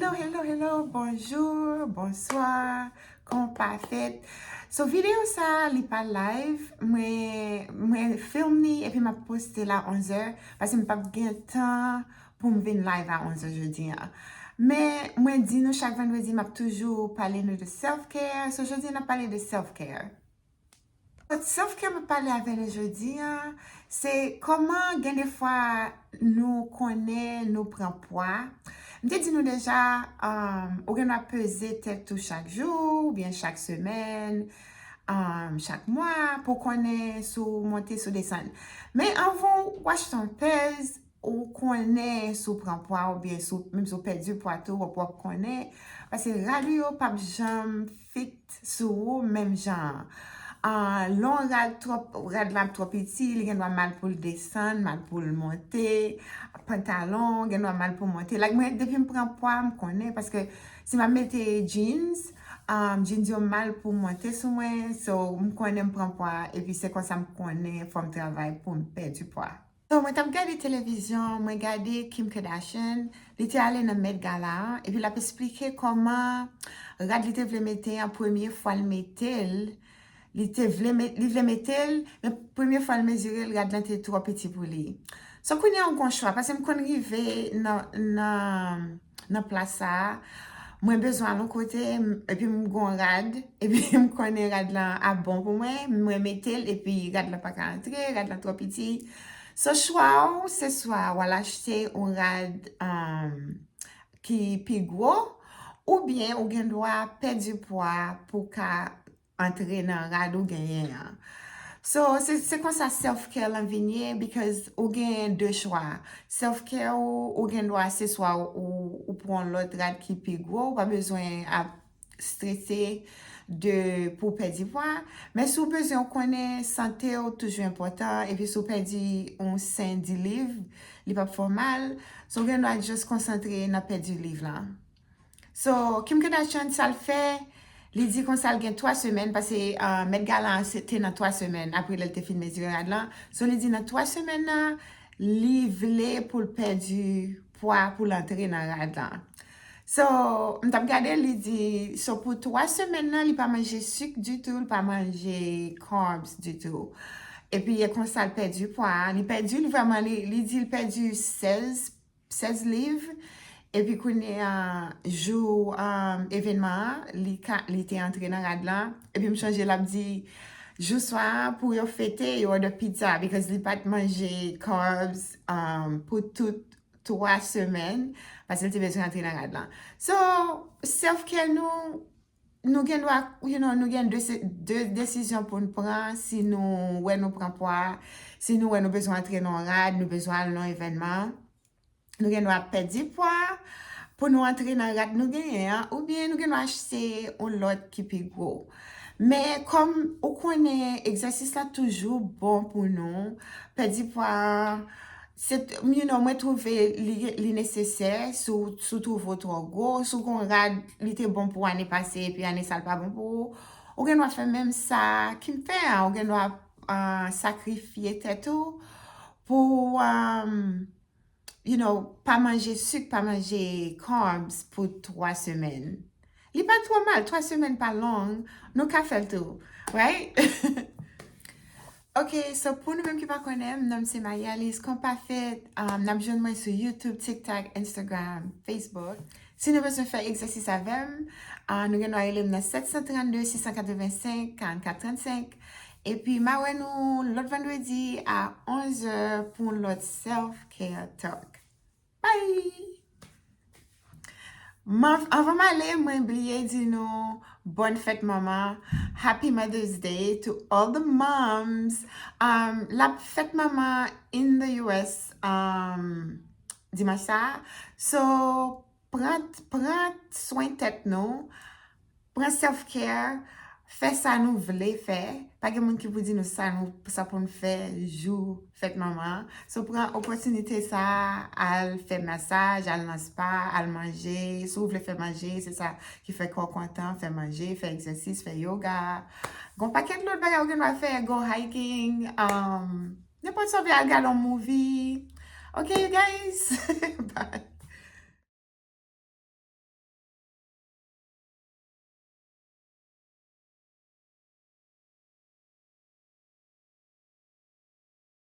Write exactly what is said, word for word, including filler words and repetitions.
Hello, hello, hello, bonjou, bonswa, kòman w ye? So, videyo sa a, li pa live, mwen, mwen film li epi m ap poste l a onzè, paske m p ap gen tan pou m vin live a onzè jodi a. Men, mwen di nou chak vandredi, m ap toujou pale nou de self-care, so jodi a n ap pale de self-care. Self-care m ap pale avè nou jodi a, se kòman gen de fwa nou konnen nou pran pwa. M te di nou deja, um, ou gen dwa peze tèt ou chak jou, oubyen chak semèn, um, chak mwa, pou konnen si w monte, si w desann. Men anvan w achte yon pèz, ou konnen si w pran pwa oubyen si w, menm si w pèdi pwa tou, w ap, w ap konnen. Paske rad ou yo p ap janm fit sou ou menm jan an. Ah, lè yon rad twò, rad la twò piti, li gen dwa mal pou l desann, mal pou l monte, pantalon, gen dwa mal pou monte. Like, mwen, depi m pran pwa, m konnen, paske si m ap mete jeans, um, jeans yo mal pou monte sou mwen, so, m konnen m pran pwa, epi se konsa m konnen fò m travay pou m pèdi pwa. So, mwen t ap gade televizyon, mwen gade Kim Kardashian, li te ale nan Met Gala an, epi l ap esplike kòman rad li te vle mete an, premye fwa l mete l, li te vle met-, li vle mete l, men premye fwa l mezire l, rad lan te twò piti pou li. So, kounye a, ou gon chwa, paske m konn rive nan, nan, nan plas sa a, mwen bezwen al yon kote, m-, epi m gon rad, epi m konnen rad lan ap bon pou mwen, mwen mete l, epi rad lan pa ka antre, rad lan twò piti. So, chwa w, se swa w al achte yon rad, um, ki pi gwo, oubyen ou gen dwa pèdi pwa pou w ka antre nan rad ou genyen an. So, se, se konsa self-care lan vin ye, because ou gen de chwa. Self-care ou, ou gen dwa se swa ou, ou, ou pran lòt rad ki pi gwo, ou pa bezwen ap strese de pou w pèdi pwa. Men si w bezwen w konnen sante w toujou enpòtan, epi si w pèdi yon sen di liv, li p ap fè w mal. So, w gen dwa just konsantre nan pèdi liv lan. So, Kim Kardashian, sa l fè, li di konsa l gen twa semèn, paske, uh, Met Gala an se te nan twa semèn, apre lè l te fin mezire rad lan. So, li di nan twa semèn nan, li vle pou l pèdi pwa pou l antre nan rad lan. So, m t ap gade, li di, so, pou twa semèn nan, li pa manje sik ditou, li pa manje carbs ditou. Epi, e konsa l pèdi pwa, li pèdi l vrèman, li, li di l pèdi sèz sèz liv. Epi kounye a, jou, um, evènman an, li ka, li te antre nan rad lan. Epi m chonje l ap di, jou swa a, pou yo fete, yo order pizza, because li pa t manje carbs, um, pou tout twa semèn, paske l te bezwen antre nan rad lan. So, self-care nou, nou gen dwa, you know, nou gen de, de desizyon pou n pran si nou wè nou pran pwa, si nou wè nou bezwen antre nan yon rad, nou bezwen al nan yon evènman. Nou gen dwa pèdi pwa pou nou antre nan rad nou genyen an, oubyen nou gen dwa achte yon lòt ki pi gwo. Men kòm ou konnen egzèsis la toujou bon pou nou, pèdi pwa, se, you know, mwen twouve li, li nesesè si w, si w twouve w twò gwo, si w gon rad, li te bon pou ane pase, epi ane sa l pa bon pou ou, ou gen dwa fè menm sa Kim fè a, ou gen dwa, ah, sakrifye tèt ou pou, um, you know, pa manje sik, pa manje carbs pou twa semèn. Li pa twò mal, twa semèn pa long, nou ka fè l tou, right? Ok, so pou nou menm ki pa konnen m, non m se Marie-Alice Compaffet, um, n ap jwenn mwen sou YouTube, TikTok, Instagram, Facebook. Si nou bezwen fè egzèsis avè m, ah, nou gen dwa rele m nan sèt san trannde, sis san katrevensenk, karannkat trannsenk. Epi m a wè nou lòt vandredi a onzè pou yon lòt self-care talk. Bye! M, anvan m ale, mwen bliye di nou bòn fèt manman. Happy Mother's Day to all the moms. Um, l ap fèt manman in the U S, um, dimanch sa a. So, pran, pran swen tèt nou. Pran self-care, fè sa nou vle fè. Pa gen moun ki pou di nou sa nou, sa pou n fè jou fèt manman an. So, pran opòtinite sa a, al fè masaj, al nan spa, al manje. Si w vle fè manje, se sa ki fè kò w kontan, fè manje, fè egzèsis, fè yoga. Gon pakèt lòt bagay ou gen dwa fè, go hiking, um, nenpòt sa w vle, al gade yon movie. Ok, you guys? Bye.